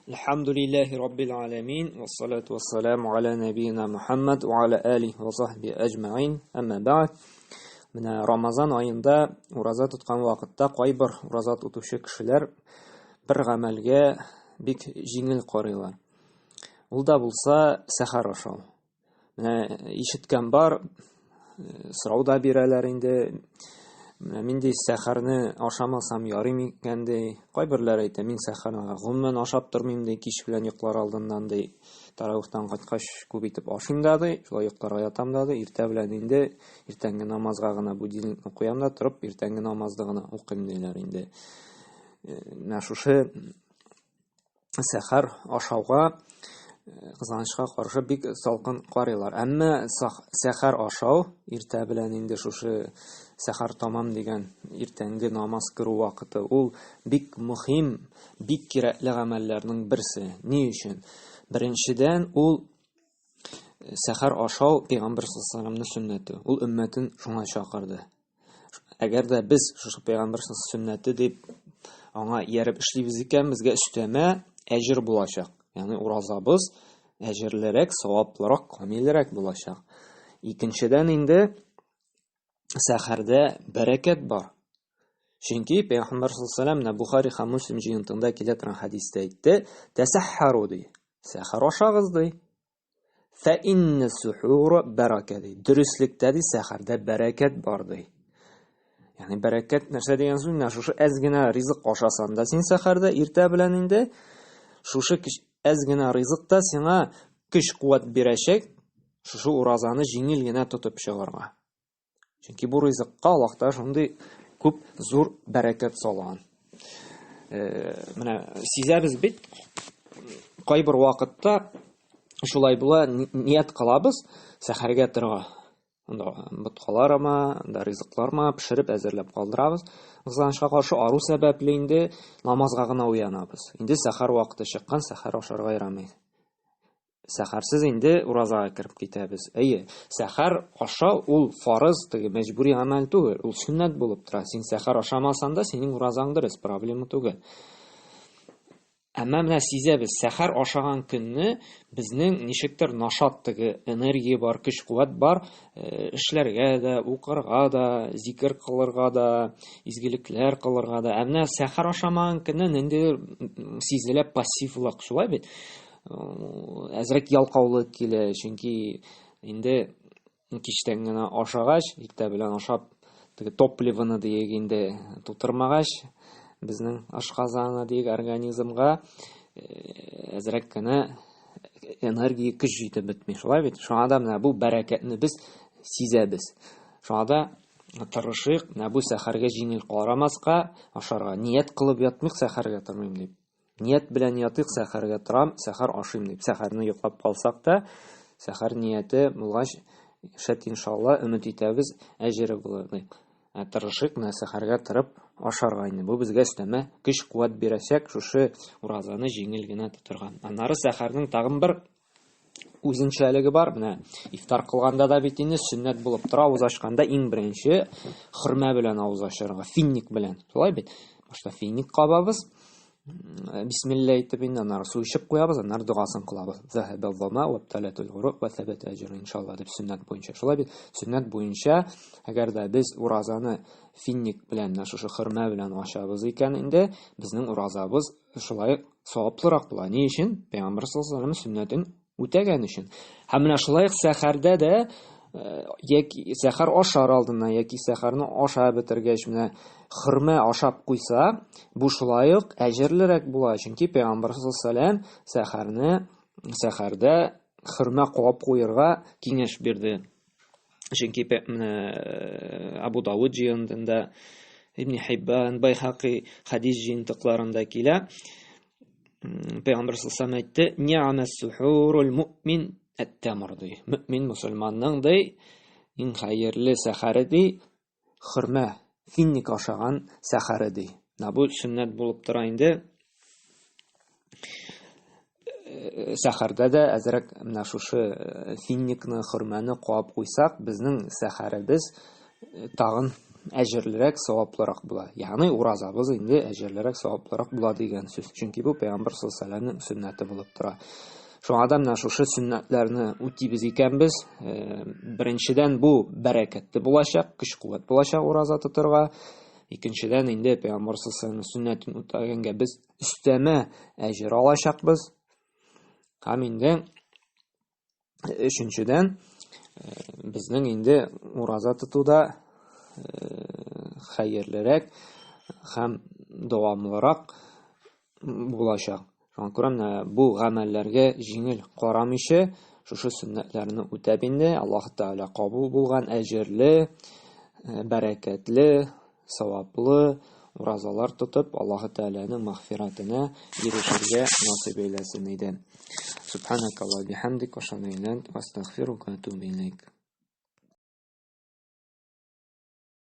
Әлхәмдүлилләһи раббил аламин, вассалату вассаламу аля набийна Мухаммад ва аля алихи ва сахби әҗмәгыйн. Әмма бәгъд. Менә Рамазан аенда ураза тоткан вакытта кайбер ураза тотучы кешеләр бер гамәлгә бик җиңел карыйлар. Ул да булса сәхәр ашау. Менә ишеткән бар, сорау да бирәләр инде. Менә мин ди сәхәрне ашамасам ярый микән ди. Кайберләр әйтә, мин сәхәрне гомумән ашап тормыйм ди, кич белән йоклар алдыннан ди. Таравихтан кайткач күп итеп ашыйм да ди, шулай йокларга ятам да ди. Иртә белән инде иртәнге намазга гына будильникны куям да торып иртәнге намазны гына укыйм диләр инде. Менә шушы сәхәр ашауга кызганычка каршы бик салкын карыйлар. Әмма сәхәр ашау иртә белән инде шушы сәхәр тамам дигән иртәнге намаз керү вакыты ул бик мөһим, бик кирәкле гамәлләрнең берсе. Ни өчен? Беренчедән, ул сәхәр ашау пәйгамбер саллаллаһу алейһи сөннәте. Ул өммәтен шуңа чакырды. Әгәр дә без шушы пәйгамбер сөннәте дип аңа ияреп эшлибез икән, безгә өстәмә әҗер булачак. Ягъни уразабыз әҗерлерәк, саваплырак, камилрәк булачак. Икенчедән инде сәхәрдә бәрәкәт бар. Чөнки Пәйгамбәр саллаллаһу алейһи вәсәлләм Бухари һәм Муслим җыентыгында килә торган хәдистә әйтте: "Тәсәххәру" ди. Сәхәр ашагыз ди. Фә инне сухура бәрәкә ди. Дөреслектә ди сәхәрдә бәрәкәт бар ди. Ягъни бәрәкәт нәрсә дигән сүз? Менә шушы әз генә ризык ашасаң да син сәхәрдә иртә белән инде шушы әз генә ризык та сиңа көч-куәт бирәчәк шушы уразаны җиңел генә тотып чыгарга. Чөнки бу ризыкка Аллаһ Тәгалә шундый күп зур бәрәкәт салган. Менә сизәбез бит, кайбер вакытта шулай була, ният кылабыз сәхәргә торырга. Анда боткалар ама, анда ризыклар ма пешереп әзерләп калдырабыз. Кызганычка каршы ару сәбәпле инде намазга гына уянабыз. Инде сәхәр вакыты чыккан, сәхәр ашарга ярамый. Сәхәрсез инде уразага кереп китәбез. Әйе, сәхәр ашау ул фарыз, теге мәҗбүри гамәл түгел, ул сөннәт булып тора. Син сәхәр ашамасаң да, синең уразаң дөрес, проблема түгел. Әмма менә сизәбез, сәхәр ашаган көнне безнең ничектер нашат теге энергия бар, көч-куәт бар, эшләргә дә, укырга да, зикер кылырга да, изгелекләр кылырга да. Ә менә сәхәр ашамаган көнне ниндидер сизелә пассивлык, шулай бит? Әзрәк ялкаулык килә, чөнки инде кичтән генә ашагач, иртә белән ашап, теге топливоны диек инде тутырмагач, безнең ашказаны диек организмга әзрәк кенә энергия көч җитеп бетми, шулай бит? Шуңа да менә бу бәрәкәтне без сизәбез. Шуңа да тырышыйк, менә бу сәхәргә җиңел карамаска, ашарга ният кылып ятмыйк, сәхәргә тормыйм дип. Ният белән ятыйк, сәхәргә торам, сәхәр ашыйм дип. Сәхәрне йоклап калсак та, сәхәр нияте булгач, шәт иншалла, өмет итәбез, әҗере булыр ди. Ә тырышыйк менә сәхәргә торып ашарга инде. Бу безгә өстәмә көч-куәт бирәчәк, шушы уразаны җиңел генә тотырга. Аннары сәхәрнең тагын бер үзенчәлеге бар. Менә ифтар кылганда да бит инде сөннәт булып тора, авыз ачканда иң беренче хөрмә белән авыз ачарга, финник белән. Шулай бит? Башта финник кабабыз, бисмилла әйтеп инде аннары су эчеп куябыз, аннары догасын кылабыз. Заһабал зама ва ибталатул урук ва сабата аҗру иншалла дип сөннәт буенча. Шулай бит? Сөннәт буенча, әгәр дә без уразаны финник белән, менә шушы хөрмә белән ачабыз икән инде, безнең уразабыз шулай саваплырак була. Ни өчен? Пәйгамбәр саллаллаһу алейһи вәсәлләм сөннәтен үтәгән өчен. Һәм менә шулай ук сәхәрдә дә яки сәхәр ашар алдыннан яки сәхәрне ашап бетергәч менә хөрмә ашап куйса, бу шулай ук әҗерлерәк була. Чөнки Пәйгамбәр саллаллаһу алейһи вәсәлләм сәхәрне сәхәрдә хөрмә кабып куерга киңәш бирде. Чөнки менә Абу Давыд җыентында, Ибн Хиббан, Байхаки хадис җыентыкларында килә. Пәйгамбер саллаллаху әйтте: "Ни'ма сухурул муъмин ат-тамр" ди. Мөмин мусульманның ди иң хәерле сәхәре ди хөрмә, финник ашаган сәхәре ди. Менә бу сөннәт булып тора инде. Сәхәрдә дә әзрәк менә шушы финникны, хөрмәне куап куйсак, безнең сәхәребез тагын әҗерлерәк, саваплырак була. Ягъни уразабыз инде әҗерлерәк, саваплырак була дигән сүз. Чөнки бу пәйгамбер саллаллаһу алейһи вәсәлләмнең сөннәте булып тора. Шуңа да менә шушы сөннәтләрне үтибез икән без, э, беренчедән бу бәрәкәтле булачак, көч-куәт булачак ураза тотырга. Икенчедән инде пәйгамбер саллаллаһу алейһи сөннәтен үтәгәнгә без өстәмә әҗер алачакбыз. Һәм инде Өченчедән, э, безнең инде ураза тотуда э, хәерлерәк һәм дәвамлырак булачак. Шуңа күрә менә бу гамәлләргә җиңел карамыйча, шушы сөннәтләрне үтәп инде Аллаһ Тәгалә кабул булган әҗерле, э, бәрәкәтле саваплы уразалар тотып, Аллаһы Тәгаләнең мәгъфиратына ирешергә насыйп әйләсен иде. Субханакаллаһ бихамдик, ва астагфирука ва атубу илейк.